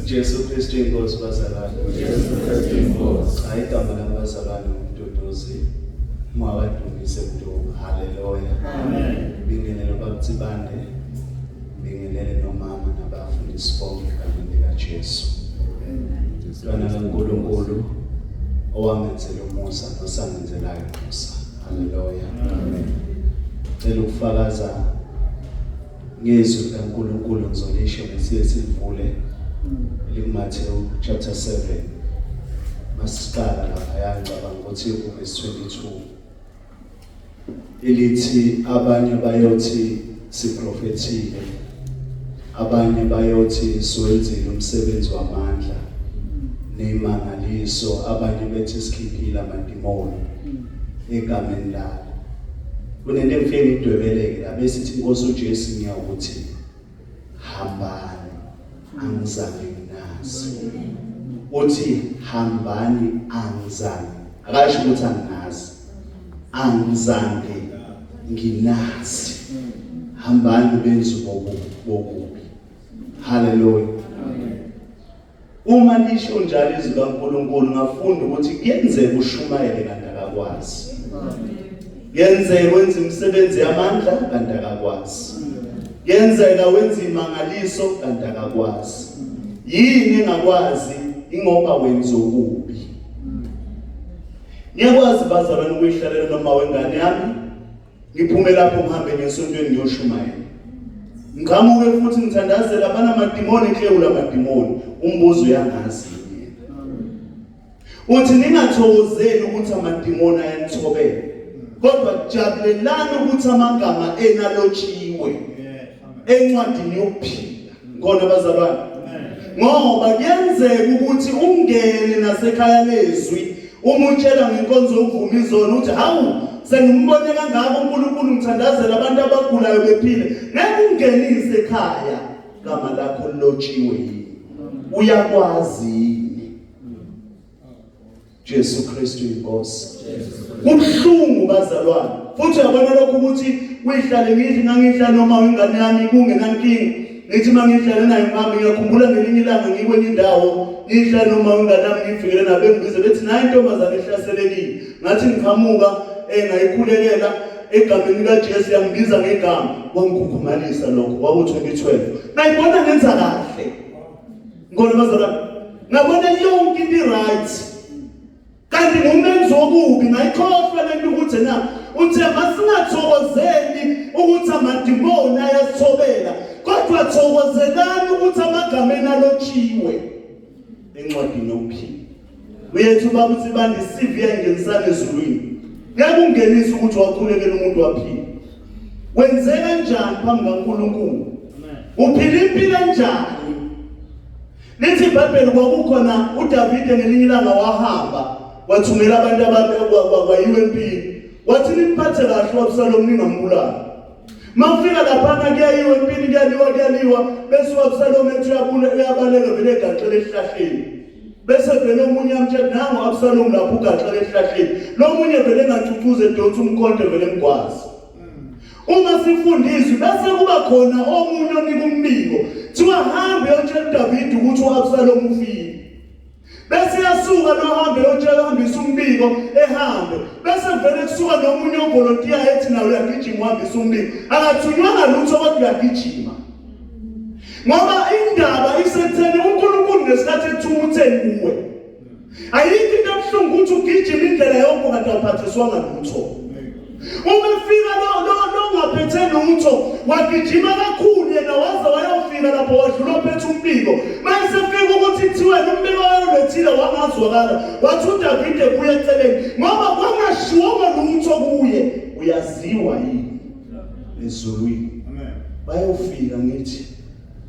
uJesu Kristu inkosi bazalwane. uJesu Kristu inkosi. Cha igama lami bazalwane uMduduzi Mwakadumise Mdu. Haleluya. Amen. Bingelele babutsibande. Bingelele nomama nabafundisi bonke egameni likaJesu. Mntwana kaNkulunkulu owangenzela umusa nosangenzelayo umusa. Haleluya. Amen. Cela ukufakaza ngezwi likaNkulunkulu ngizolisho ngesiye silivule elikuMathewu chapter 7 masiqala lapha ngicabanga ukuthi uverse 22 elithi abanye bayothi siprofethile abanye bayothi siwenzile umsebenzi wamandla nemangaliso abanye bethi sikhiphile amadimoni egameni lakho Kunento engifike ngidwebeleke la bese ithi inkosi uJesu ngiyawukuthi hambani angizange nginazi. Uthi hambani angizange. Akasho ukuthi anginazi. Angizange nginazi. Hambani benzi bokubi. Hallelujah. Uma lisho njalo izwi kaNkulunkulu ngafunda ukuthi kuyenzeka ushumayele kanti akakwazi. Kuyenzeka wenza imisebenzi yamandla kanti akakwazi. Kuyenzeka wenza imangaliso kanti akakwazi. Yini engakwazi ingoba wenza okubi. Ngiyakwazi bazalwane ukuyihlalela noma wengane yami Ngiphume lapho ngihambe ngesontweni ngiyoshumayela. Ngiqhamuke futhi ngithandazela abanamadimoni eklewula amadimoni. Umbuzo uyangazi yena. Uthi ningathokozeli ukuthi amadimoni ayanithobela. Kodwa jabulelani ukuthi amagama enu alotshiwe encwadini yokuphila. Ngona bazalwane. Ngoba kuyenzeka ukuthi ungene nasekhaya lezwi uma utshela ngenkonzo yokuvuma izono uthi hawu sengimbone kangaka uNkulunkulu ngithandazela abantu abagulayo bephile ngeke ungenise ekhaya gama lakho lilotshiwe yini uyakwazi yini Jesu Kristu inkosi. Kubuhlungu bazalwane. Futhi uyabona lokhu ukuthi kuyihlale ngithi ngangihla noma ingane yami kungenankinga. Ngithi mangihlale naye mama ngiyakhumbula ngelinye ilanga ngikwenye indawo ngihlale noma ingane yami ngifikele nabo bengibize bethi nayi intombazane ehlaselekile. Ngathi ngiqhamuka ngayikhulekela egameni likaJesu yangibiza ngegama wangikhukhumalisa lokho kwaku-2012 ngayibona ngenza kahle Ngona bazalwane. Ngabona yonke into right. Kanti ngumenzi wokubi ngayikhohlwa lento ukuthi na uthe masingathokozeli ukuthi amadimoni ayasithobela kodwa thokozelani ukuthi amagama enu alotshiwe encwadini yokuphila. Uyethu baba uthi bandi CV yangenisana ezulwini. Ngeke ungenise ukuthi wakhulekela umuntu waphila. Wenze kanjani phambi kaNkulunkulu? Uphila impilo enjani? Lithi iBhayibheli kwakukhona uDavide ngelinye ilanga wahamba wathumela abantu ababe kwayiwe empini. Wathi nimphathe kahle uAbsalomu ningambulali. Mawufika laphana kuyayiwa empini kuyaliwa kuyaliwa bese uAbsalomu ethi uyabula uyabaleka vele egaxele esihlahleni. Bese vele omunye amtshela nangu Absalomu lapho ugaxele esihlahleni. Lo munye vele engacucuza edonsa umkhonto vele emgwazi. Uma sifunda izwi bese kuba khona omunye onika umbiko. Kuthiwa hambe uyotshela uDavide ukuthi uAbsalomu ufile. Bese yasuka nohambe uyotshela hambisa umbiko ehambe. Bese vele kusuka nomunye ovolontiya ethi nawe uyagijima uhambisa umbiko. Akathunywanga lutho kodwa uyagijima. Ngoba indaba isekutheni uNkulunkulu ngesikhathi ethukutheni kuwe. Ayikho into ebuhlungu ukuthi ugijima indlela yonke kanti awuphathiswanga lutho. Uma efika lo lo lo ngaphethe lutho wagijima kakhulu yena waze wayofika lapho wadlula ophethe umbiko. Mayesefika ukuthi kuthiwe umbiko wayolethile wangazwakala wathi uDavide kuye eceleni ngoba kwangashiwonga lutho kuye uyaziwa yini ezulwini. Bayofika ngithi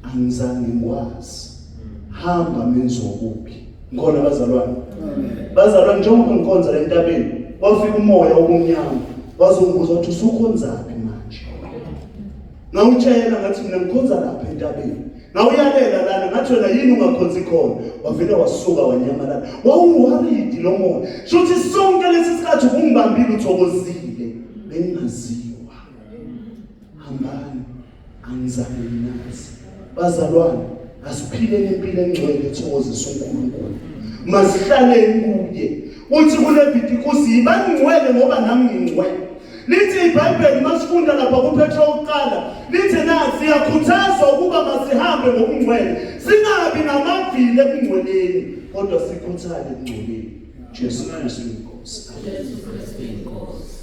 angizange ngikwazi. Hamba menzi wokubi. Ngikhona bazalwane. Bazalwane njengoba ngikhonza le ntabeni wafika umoya obumnyama wazongibuza ukuthi usukhonzaphi manje. Ngawutshela ngathi mina ngikhonza lapha entabeni. Ngawuyalela lana ngathi wena yini ungakhonzi khona. Wavele wasuka wanyamalala. Wawuworried lo moya. Shuthi sonke lesi sikhathi ubungibambile uthokozile. Bengingaziwa. Hambani angizange nginazi. Bazalwane Asiphileni impilo engcwele ethokozisa uNkulunkulu. Masihlaleni kuye. Uthi kuLevitikusi yibani ngcwele ngoba nami ngingcwele. Lithi iBhayibheli masifunda lapha kuPetro wokuqala lithi na siyakhuthazwa ukuba masihambe ngokungcwele singabi ngamavili ekungcweleni kodwa sikhuthale ekungcweleni. Jesu Kristu inkosi. Jesu Kristu inkosi.